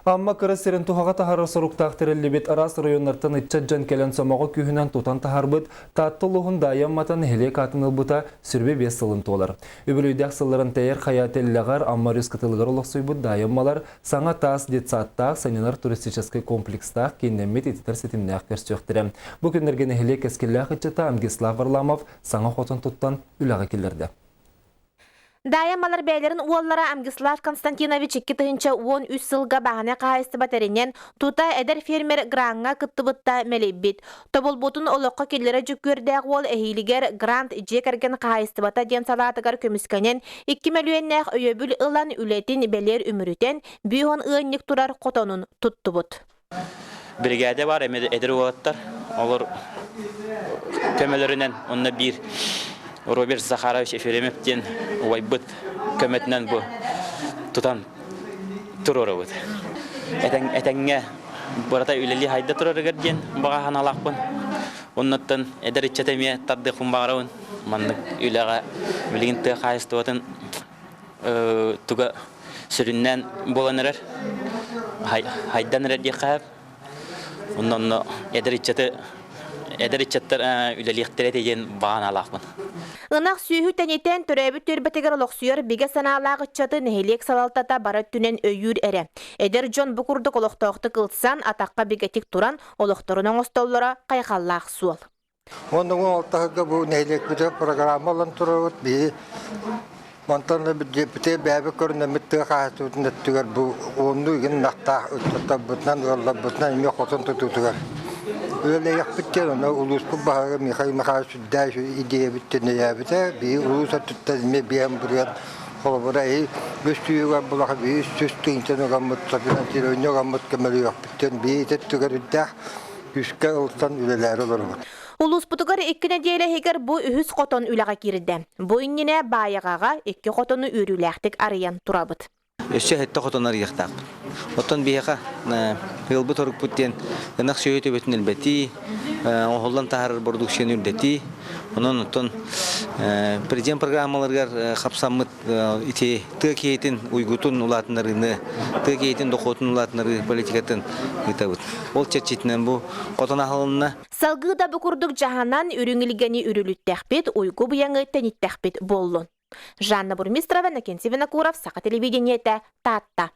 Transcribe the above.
Амма кыра сирин туһаҕа таһаарар соруктаах тэриллибит араас оройуоннартан ыччат дьон кэлэн сомоҕо күүһүнэн тутан таһаарбыт Таатта улууһун Даайа Аммата нэһилиэк аатын ылбыта 25 сылын туолар. Үбүлүөйдээх сылларын тэйэр хайа тэллэҕэр Амма өрүс кытылыгар олохсуйбут Даайа Аммалар саҥа таас детсадтаах, сынньанар туристическай комплекстаах кииннэммит ититэр ситимнээх көрсүөхтэрэ. Бу күннэргэ нэһилиэк кэскиллээх ыччата Амгислав Варламов саҥа хотон туттан үлэҕэ киллэрдэ. Даайа Малар бэйэлэрин уоллара Амгислав Константинович 2013 сылга бааһынай хаһаайыстыба тэринэн, тута эдэр фермер граҥҥа кыттыбытта мэлийбит. Тобулбутун олоххо киллэрэ дьүккүөрдээх уол эһиилигэр грант дьиэ кэргэн хаһаайыстыбата диэн салаатыгар көмүскэнэн, 2 мөлүйүөннээх өйөбүл ылан үлэтин бэлиэр үмүрүтэн, 50 ыанньык турар хотонун туттубут. Биригээдэ баар эмиэ эдэр уолаттар олор көмөлөрүнэн онно биир Роберт Захарович Ефремов диэн убайбыт көмөтүнэн бу тутан туруорабыт. Этэҥ, этэҥҥэ барыта үлэлии хайда турарыгар диэн баҕа санаалаахпын. Оннуттан эдэр ыччат эмиэ тардыахпын баҕарабын. Маннык үлэҕэ билигин тыа хаһаайыстыбатын туга сүрүннээн буолан эрэр, хайдан эрэр диэххэ онно онно эдэр ыччаты эдэр ыччаттар үлэлиэхтэрэ этэ диэн баҕа санаалаахпын. Ынах сүөһү тэнитэн төрөөбүт түөлбэтигэр олохсуйар бигэ санаалаах ыччаты нэһилиэк салалтата бары өттүнэн өйүүр эрэ. Эдэр дьон бу курдук олохтоохтук ылсан, атахха бигэтик туран, олохторун оҥостоллоро хайҕаллаах суол. Уонна уон алтаһыга бу нэһилиэкпитигэр программа ылан турабыт. Биһи мантан бүддьүөппүтүгэр бэйэбит көрүнэммит тыа хаһаайыстыбатын өттүгэр бу уоннуу игин ынахтаах ыччаттарбытынан, ыалларбытынан эмиэ хотон тутуутугар үлэлэһиэхпит диэн онно улууспут баһылыга Михаил Михайлович сүрдээх идиэйэбит тэнийээбитэ. Биһи улуус өттүттэн эмиэ биэһэн бырыан холобура эһи үс түйүгэр булаха биһи үс тыһыынчаны ыламмыт софинансирование ыламмыт көмөлөһүөхпүт диэн биһи ити өттүгэр үрдээх күүскэ ылсан үлэлээри олоробут. Улууспутугар икки нэдиэлэ иһигэр бу үһүс хотон үлэҕэ киирдэ. Бу иннинэ Баайаҕаҕа икки хотону үөрүүлээхтик арыйан турабыт. Өссө сэттэ хотон арыйыахтаахпыт. Оттон биһиэхэ ыалбыт орукпут диэн ынах сүөһү төбөтүн элбэтии, оҥоһуллан таһаарар бородууксуйаны үрдэтии. Онон оттон президент программаларыгар хапсаммыт ити тыа киһитин уйгутун улаатыннарыыны, тыа киһитин дохуотун улаатыннарыы политикатын ыытабыт. Ол чэрчитинэн бу хотон аһылынна. Салгыы да бу курдук дьаһанан үрүҥ илгэни үрүлүттэхпит, уйгу быйаҥы тэниттэхпит буоллун. Жанна Бурмистрова, Накентий Винокуров, Саха телевидениетэ, Таатта.